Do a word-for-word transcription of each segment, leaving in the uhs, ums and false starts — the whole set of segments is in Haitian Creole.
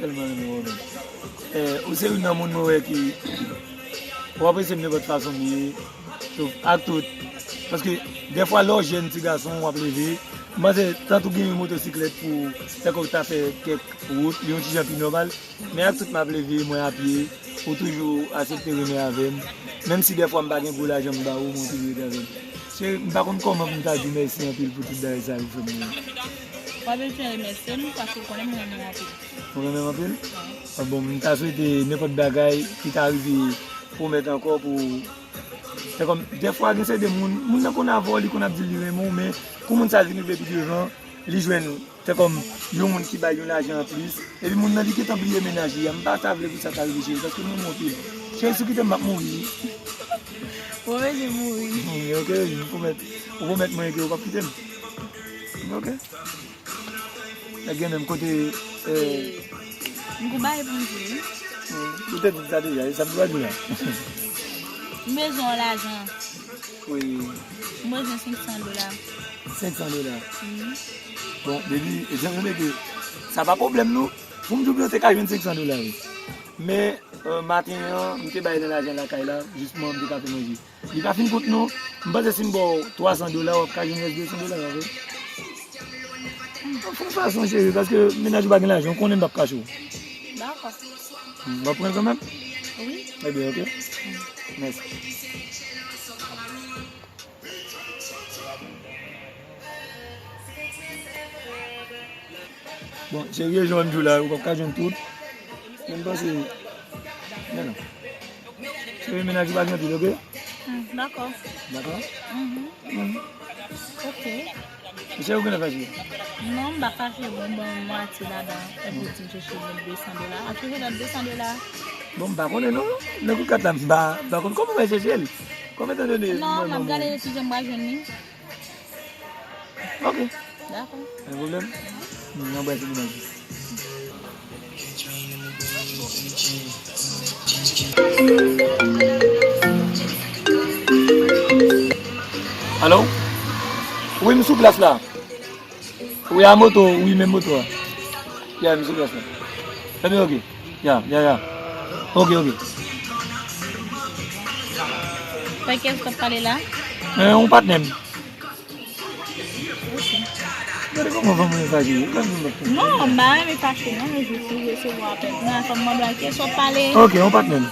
Tèlman renmen w, men. Eh, ou se youn nan moun mwen wè ki, ou apresye m nenpòt fason m ye. Ak tout. Paske, dèfwa, lè w jèn ti gason, w ap leve, m panse, tank ou gen yon motosiklèt pou, tankou w ta fè kèk wout, li yon ti jan pi nòmal. Men ak tout m ap leve, mwen apye, ou toujou aksepte renmen avè m. Menm si dèfwa m pa gen gwo lajan m ba ou, men ou toujou rete avè m. Cheri, m pa konn kòman pou m ta di w mèsi anpil pou tout bagay sa yo ou fè pou mwen. Ou pa bezwen remèsye m, paske w konnen m renmen w anpil. Ou renmen m anpil? Wi. Ah bon, m ta swete nenpòt bagay ki ta rive pwomèt ankò pou, se kòm, dèfwa, gen sèten moun, moun nan konn avè w, li konn ap di l li renmen w, men kou moun sa vin rive pi devan, li jwenn, se kòm, yon moun ki bay yon lajan anplis, epi moun nan li gentan bliye mennaj li a. M pa ta vle pou sa ta rive, cheri, paske m renmen w anpil. Cheri, si w kite m, m ap mouri, wi. Ou bezwen mouri. Wi, ok, wi, m pwomèt, ou pwomèt mwen ke ou p ap kite m. Ok. Nèg gen menm kote, eh, m gon bagay pou m di, wi. Ou te di m sa deja, e sa m pral di la. M bezwen yon lajan. Wi. M bezwen senk san dola. Senk san dola. Mhm. Bon, baby, e jan nou mete, sa pa pwoblèm, non. Pou m di w byen, ou te ka jwenn senk san dola, wi. Men, eh, maten an, m te bay nan lajan lakay la, jis pou m te ka fè manje. Li pa fin kont non. M panse si m ba w twa san dola, w ap ka jwenn rès de san dola yo, vre. Fè yon fason, cheri, paske mennaj ou pa gen lajan, ou konnen m p ap kache w. Dakò. Hmm, w ap pran l kanmenm? Wi. Ebyen, ok. Mèsi. Bon, cheri, e jan m di w la, ou p ap ka jwenn tout. Men m panse, men non. Cheri, mennaj ou pa gen anpil, ok? Hmm, dakò. Dakò? Mhm. Mhm. Ok. Cheri, ou genlè fache? Non, m pa fache, bon, bon, mwatye ladan, epi w di m chèche lòt de san dola. Ap chèche lòt de san dola. Bon, m pa konnen non. Nan kou kat la, m pa, m pa konn kòman mwen chèche l. Kòm etan done, non, m ap gade si jan m pral jwenn li. Ok. Dakò. Pa gen pwoblèm. M anbrase nou, baz. Alo? Wi, m sou plas la. Wi, a moto, wi, menm moto a. Ya, m sou plas la. Ebyen, ok. Ya, ya, ya. Ok, ok. Avèk kiyès w t ap pale la? Eh, yon patnè m. Gade kòman fanm mwen fache. Gade kòman fanm. Non, m pa renmen fache, non, men jis ou resevwa apèl. Nan fòm mwen blan, kiyès w ap pale? Ok, yon patnè m.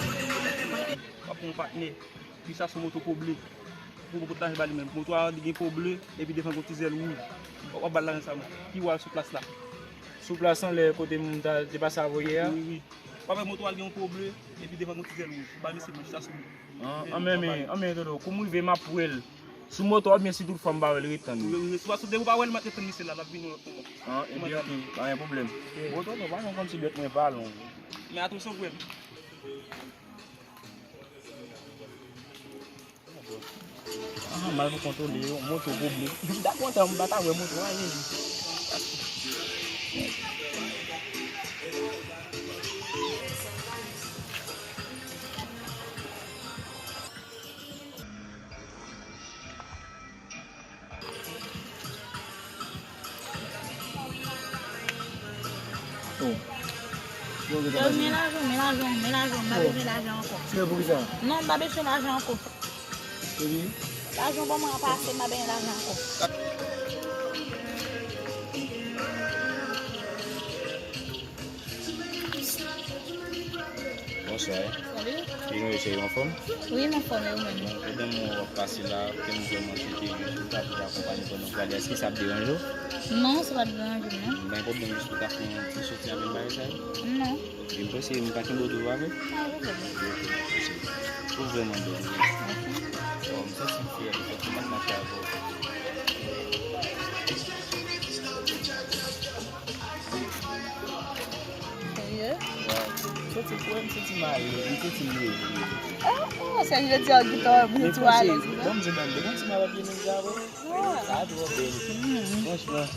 W ap yon patnè ki chache yon moto po ble. Pou w pot lajan ba li menm. Moto a li gen po ble, epi devan gon ti zèl wouj. W ap ba l lajan sa menm. Ki w al sou plas la. Sou plas anlè kote moun ta, te pase avè w yè a? Wi, wi. W ap wè moto a li gen yon po ble, epi devan gon ti zèl wouj. Ba misye mwen chita sou li. An, an men, men, an men, Dodo, kou m rive, m ap wè l. Sou moto a oubyen si tout fwa m pa wè l, ret tann li. Wi, wi, wi, sou, depi w pa wè l, mèt ret tann misye la, l ap vini yon lòt moman. An, ebyen, ok, pa gen pwoblèm. Bon, tonton, pa janm konn si dwèt mwen pa long. Men atansyon pou w. Ah, m al pou kontwole yo, moto pwoblèm. M ta kontan, m pa ta wè moto a, Jezi. Oh. Yo, men lajan, men lajan, men lajan, m pa bezwen lajan ankò. Se poukisa? Non, m pa bezwen lajan ankò. Epi? Lajan ban mwen an pa ase, m pa bezwen lajan ankò. Bonswa. Salut. Kijan w ye, cheri, w anfòm? Wi, m anfòm, e ou menm? Bon, pandan w ap pase la, ke m vrèman swete jis ou ta vin akonpaye pandan w prale. Èske sa ap deranje w? Non, sa p ap deranje m, non. Gen pwoblèm jis pou ta fè yon ti soti avè m bagay sa yo? Non. E m panse m pa kenbe w douvan avè l? Pa gen pwoblèm. Ok, ok, cheri. Ou vrèman bèl, wi. Mèsi. Bon, m santi m fyè de fèt ke m ap mache avè w. Serye? Wi. M santi m, m santi m alèz, m santi m leve. Oh, oh, se jodi a w gentan, ou gentan alèz, wi. Bon, m di w, ban m di w, m ap ap vini avè w. Sa twò bèl. Franchman.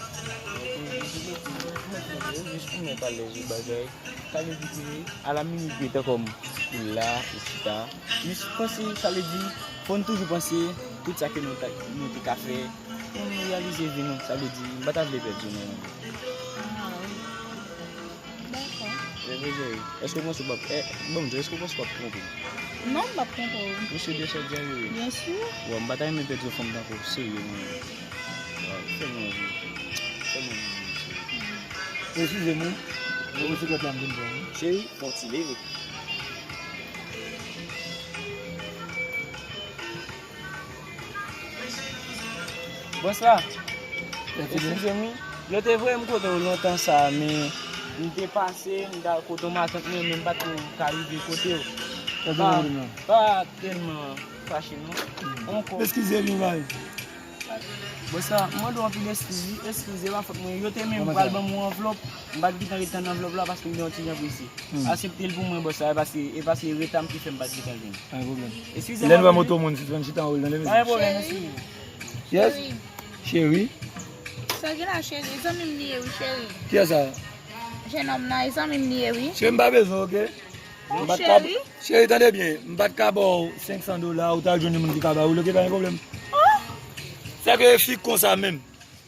Jis pou mwen pale de bagay. Sa vle di ke a la minit de tan kòm ou la, ou chita. Jis panse, sa vle di, fò n toujou panse tout sa ke nou ta, nou te ka fè. Pou nou reyalize vi nou, sa vle di, m pa ta vle pèdi w non. Ah, wi. Dakò. Wi, cheri, èske w panse w p ap, eh, ban m di w, èske w panse w p ap twonpe m? Non, m p ap twonpe w. Ou si de sa w di a, cheri? Byen si. Bon, m pa ta renmen pèdi yon fanm tankou w, serye, mwen. Waw, fè mwen anvi. Fè mwen anvi, cheri. Eskize m, wi. Mwen, se kòt la m vin pran, wi. Cheri, fè yon ti leve. Bòs la, eskize m wi. Yo te voye m kote w lontan sa, men m te pase, m t al kote yon matant mwen, men m pa t ka rive kote w. Pa, pa tèlman fache non. Ankò. Eskize m, baz. Bòs la, m mande w anpil eskiz wi, eskize pa fòt mwen. Yo te menm pral ban m yon anvlòp, m pa t gentan ret tann anvlòp la paske m gen yon ti jan prese. Aksepte l pou mwen, bòs la, e pa se, e pa se reta m ki fè m pa t gentan jwenn. Pa gen pwoblèm. Eskize m. Lè n wè moto moun, si fè n chita anwo l, tande mesye. Pa gen pwoblèm, eskize m. Yes? Cheri. Cheri. Sa gen la, cheri, zanmi m li ye wi, cheri. Kiyès sa? Jennonm nan, e zanmi m li ye wi. Cheri, m pa bezwen, oke? Oh, cheri. Cheri, tande byen, m pa t ka ba w senk san dola, ou t al jwenn yon moun ki ka ba ou l, oke, pa gen pwoblèm. Oh! Sèke fi konsa menm.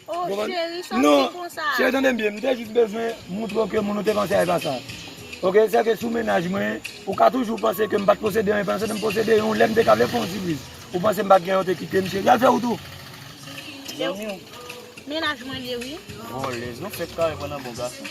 Oh, cheri, sa w di konsa? Non, cheri, tande m byen, m te jis bezwen montre w ke moun ou te panse a e pa sa. Oke, sèke sou mennaj mwen, ou ka toujou panse ke m pa t posede anyen, pandan se tan m posede yon, lè m te ka vle fè yon sipriz. Ou panse m pa t gen yon te kite m, cheri, al fè wout ou. Mennaj mwen li ye wi. Vòlèz, nou fèk kare pandan bon gason.